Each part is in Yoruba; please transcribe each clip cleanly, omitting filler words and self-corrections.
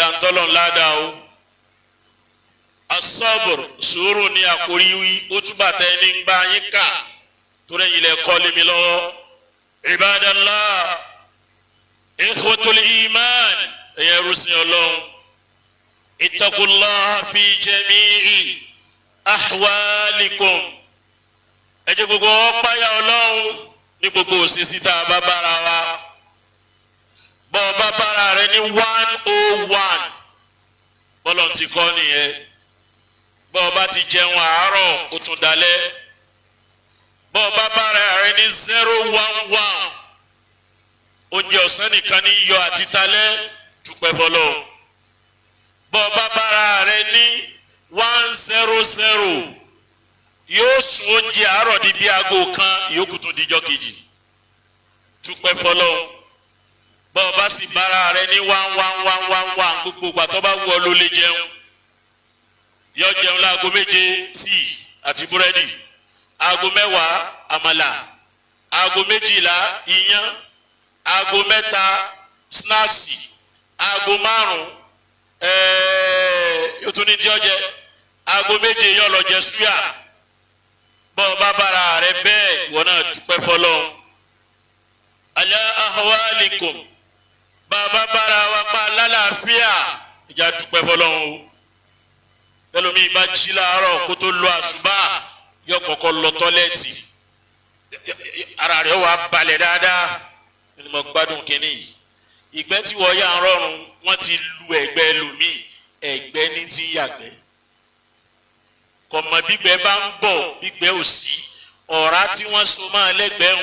Dantọ́lọ̀ ńláda o. Asọ́bùr, sùúrù ní àkórí wí ó túbà tẹ ní gbá yín ká torí ẹ̀yin lẹ kọ́ lé mi lọ́wọ́. Ibadallah, ikhwatul iman, ẹ̀yẹ rúṣin Ọlọ́run, ittaqullaha fi jami'i ahwalikum. Ẹ jẹ́ gbogbo ọ̀páyà Ọlọ́run ní gbogbo òṣìṣì tá a bá bára wa. Bọ́ ọ bá bára rẹ ní 101, bọ́lọ̀ ti kọ́ nìyẹn. Bọ́ ọ bá ti jẹun àárọ̀, ó tún dalẹ́. Bọ́ ọ bá bára rẹ ní 011, oúnjẹ ọ̀sán nìkan ní yọ àti talẹ́, dúpẹ́ fọlọ́. Bọ́ ọ bá bára rẹ ní 100, yóò sùn oúnjẹ àárọ̀ di bí aago 1, yòókù tún dijọ́ kejì, dúpẹ́ fọlọ́. Bọ́ ọ bá sì bára rẹ ní 11111, gbogbo ìgbà tó bá wù ọ́ ló lè jẹun. Yọ jẹun láago 7, tíì àti búrẹ́dì, aago 10, àmàlà, aago 12, iyán, aago 3, snacks, aago 5 yóò tún ní tí ó jẹ, aago 7 yóò lọ jẹ súyà. Bọ́ ọ bá bára rẹ bẹ́ẹ̀, ìwọ náà dúpẹ́ fọlọ́run. Ala ahwalikum, bàbá bára wa pa lálàáfíà, ìjà dúpẹ́ fọlọ́run o. Tẹlomi bá jí láàárọ̀ kó tó lọ àṣùbà, yóò kọ́kọ́ lọ toilet, ara rẹ̀ wà balẹ̀ dáadáa. Ni mo gbádùn kínní yìí. Ìgbẹ́ tí wọ́n yà ń rọrùn, wọ́n ti lu ẹ̀gbẹ́ ẹlòmíì, ẹ̀gbẹ́ ní ti ń yàgbẹ́, kọ̀mọ̀ gbígbẹ́ bá ń bọ̀, gbígbẹ́ ò sí. Ọ̀rá tí wọ́n so máa lẹ́gbẹ̀ẹ́ ń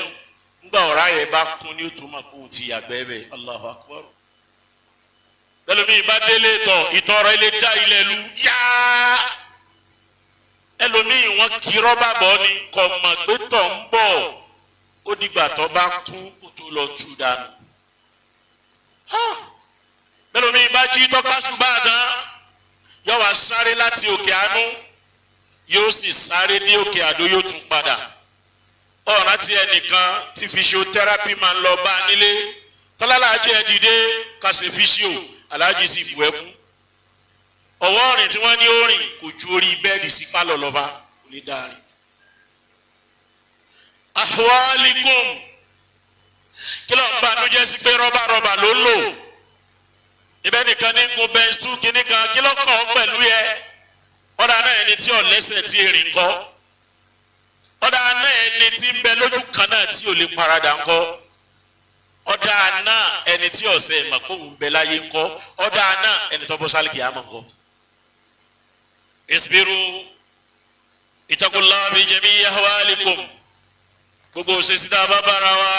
ńgbà ọ̀rá yẹn bá kún ní òtún mọ̀ kó o ti yàgbẹ́ bẹ́ẹ̀. Allahu Akbar. Ẹlòmíì bá délé tọ̀, ìtọ̀ rẹ̀ lè dá ilẹ̀ lu yáá. Ẹlòmíì, wọ́n kí rọ́bà bọ́ ni, kò mọ̀ pé tọ̀ ń bọ̀. Ó dìgbà tó bá kú kó tó lọ tú dànù. Ẹlòmíì bá jí tọ́ka ṣùgbọ́n àdán, yóò wá sáré láti Òkè Àánú, yóò sì sáré ní Òkè Àdó, yóò tún padà. Ọ̀ràn tí ẹnìkan tí physiotherapy máa ń lọ bá a nílé tọ́lá, ẹ dìde ká ṣe physio. Aláàjì sì bu ẹkún. Ọwọ́ ọ̀rìn tí wọ́n ní ó rìn kò ju orí bẹ́ẹ̀dì sí pálọ̀ lọ́ba, kò lè dá rìn. Ahwalikum, kí ló ń banújẹ́ sí pé rọ́bà rọ́bà ló ń lò? Ibẹ̀ nìkan ní gun Benz two kìíní kan, kí ló kàn ọ́ pẹ̀lú yẹ? Ọ̀dà náà, ẹni tí ò lẹ́sẹ̀ tí èrìn kọ́? Ọ̀dà náà, ẹni tí ń bẹ lójú kan náà tí ò lè paradà ńkọ́? Ọ̀dà náà, ẹni tí ọ̀sẹ̀ ìmọ̀ pé òun bẹ láyé ńkọ́? Ọ̀dà náà, ẹni tó bọ́ sálìkì àmọ̀ ńkọ́? Isbiru, ittaqullaha fi jami'i ahwalikum. Gbogbo òṣèṣì tá a bá bára wa,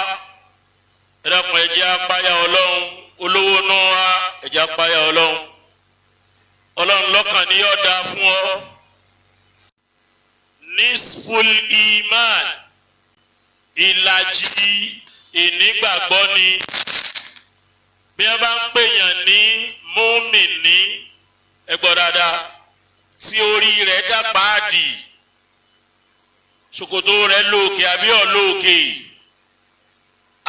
ẹ dákun, ẹ jẹ́ á páyà Ọlọ́run. Olówó náà wa, ẹ jẹ́ á páyà Ọlọ́run. Ọlọ́run lọ́kàn ní yóò dáa fún ọ. Nisful iman, ìlàjì ìnígbàgbọ́ ni. Bí wọ́n bá ń pèèyàn ní múmìnì, ẹ gbọ́ dáadáa, tí orí rẹ̀ dá páàdì, ṣòkòtò rẹ̀ lóòkè àbí ọ̀lóòkè,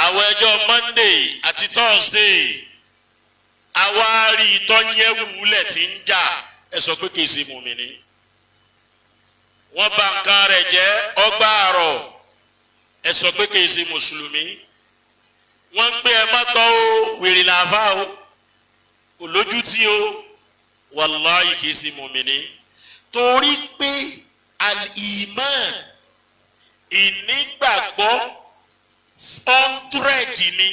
àwọn ẹjọ́ Monday àti Thursday, àwa rí ìtọ́yẹ́ wúlẹ̀ tí ń jà, ẹ sọ pé kìí ṣe mùmìnì. Wọ́n bà nǹkan rẹ̀ jẹ́, ọgbà àrọ̀, ẹ sọ pé kìí ṣe mùsùlùmí. Wọ́n ń gbé ẹ mọ́tọ́ o, wèrè làáfà o, kò lójútì o, wàláyì kìí ṣe mùmìnì. Torí pé al-iman, ìnígbàgbọ́, 100 ni,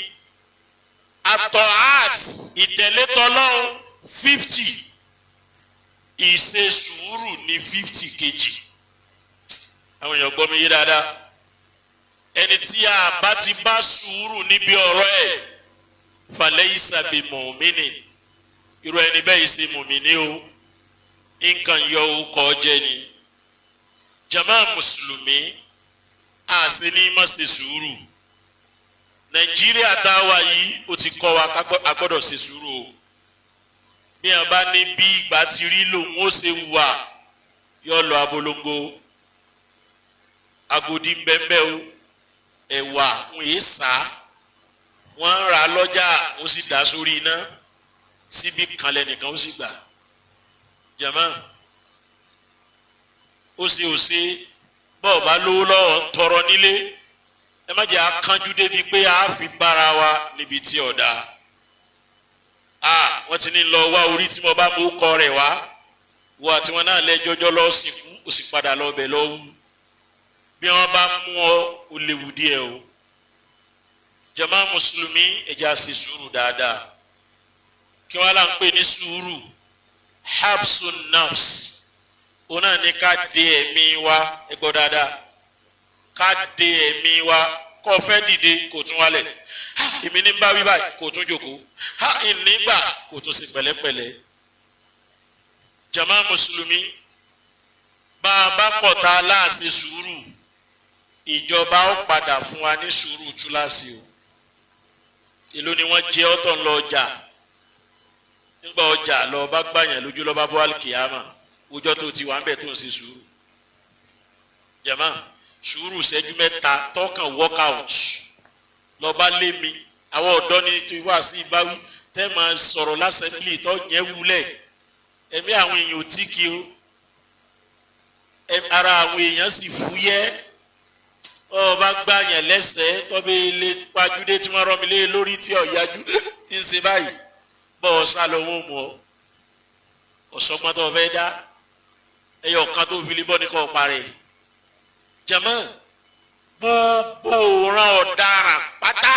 àtọ̀hát, ìtẹ̀lé tọlọ́run, 50, ìṣe sùúrù ní 50 kejì. Àwọn èèyàn gbọ́ mi yé dáadáa. Ẹni tí a bá ti bá sùúrù níbi ọ̀rọ̀ ẹ̀, falaysa bi mu'minin, irú ẹni bẹ́ẹ̀ ṣe mùmíní o, nǹkan yọ orúkọ jẹ́ ni. Jama mùsùlùmí, àṣẹ ní má ṣe sùúrù. Nàìjíríà tá a wà yìí, ó ti kọ́ wa a gbọ́dọ̀ ṣe sùúrù o. Bí wọn bá ní bí ìgbà tí rí lòun ó ṣe wà, yọ lọ abolongo. Agodi ń bẹ́ẹ̀ o, ẹ̀wà ń yé sá, wọ́n ń rà lọ́jà, wọ́n sì dá sórí iná. Síbi kan lẹ́nìkan ó sì gbà. Jàmá, ó sì ó ṣe bọ́ọ̀ bá lówó lọ́wọ́, tọrọ nílé. Ẹ má jẹ́ akánjú débi pé a fi bára wa níbi tí ọ̀dà. A wọ́n ti ní lọ wá orí tí mo bá mú kọ rẹ̀ wá. Wo àti wọn náà lẹ́jọ́jọ́ lọ sìnkú, ó sì padà lọ bẹ̀ lọ wú. Bí wọ́n bá mú ọ, ó léwu díẹ̀ o. Jàmá mùsùlùmí, ẹ jẹ́ á ṣe sùúrù dáadáa. Kí wọ́n là ń pè ní sùúrù? Habsun nafs, òun náà ní ká de ẹ̀mí wa. Ẹ gbọ́ dáadáa, ká de ẹ̀mí wa. Kó o fẹ́ dìde, kó o tún wálẹ̀. Ha, èmi ní bá wí báyìí, kó o tún jókòó. Ha, ìnígbà kó o tún ṣe pẹ̀lẹ́pẹ̀lẹ́. Jàmá mùsùlùmí, bá a bá kọ̀ta aláàṣẹ sùúrù, ìjọba ó padà fún wa ní sùúrù túláàsì o. Èló ni wọ́n jẹ́ ọ́tọ̀ ń lọ ọjà? Nígbà ọjà lọ bá gbàyàn lójú, lọ́ba bọ́ àlùkìyàmà ọjọ́ tó ti wà ń bẹ̀ tó ń ṣe sùúrù. Jàmá, sùúrù ṣẹ́jú 3 tọkàn work out lọ́ba lé mi. Àwọn ọ̀dọ́ ni tí wá sí ìbáwí tẹ́ máa sọ̀rọ̀ l'assembly tó yẹn wúlẹ̀. Ẹ̀mí àwọn èèyàn ò tí kí o, ara àwọn èèyàn sì fúyẹ́. Ọba gbàyàn lẹ́sẹ̀, tọ́bí ilé pajúdé tí wọ́n rọ́ mi lé lórí tí ọ̀yájú tí ń ṣe báyìí, bọ́ ọ sá lọ, wọ́n mú ọ. Ọ̀sọ́gbọ́n tó fẹ́ dá ẹyọ kan tó fi lè bọ́ ní kò parẹ́. Jàmá, gbogbo ran ọ̀daràn pátá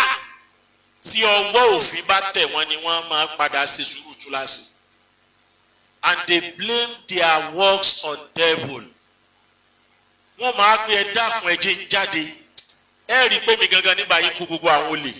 tí ọwọ́ òfin bá tẹ̀ wọ́n ni wọ́n máa padà ṣe sùúrù túláàsì, and they blame their works on devil. Wọ́n máa pé, "Ẹ dákun, ẹ jẹ́ ń jáde." Ẹ rí i pé mi gangan nígbà yín kó gbogbo àwọn olè.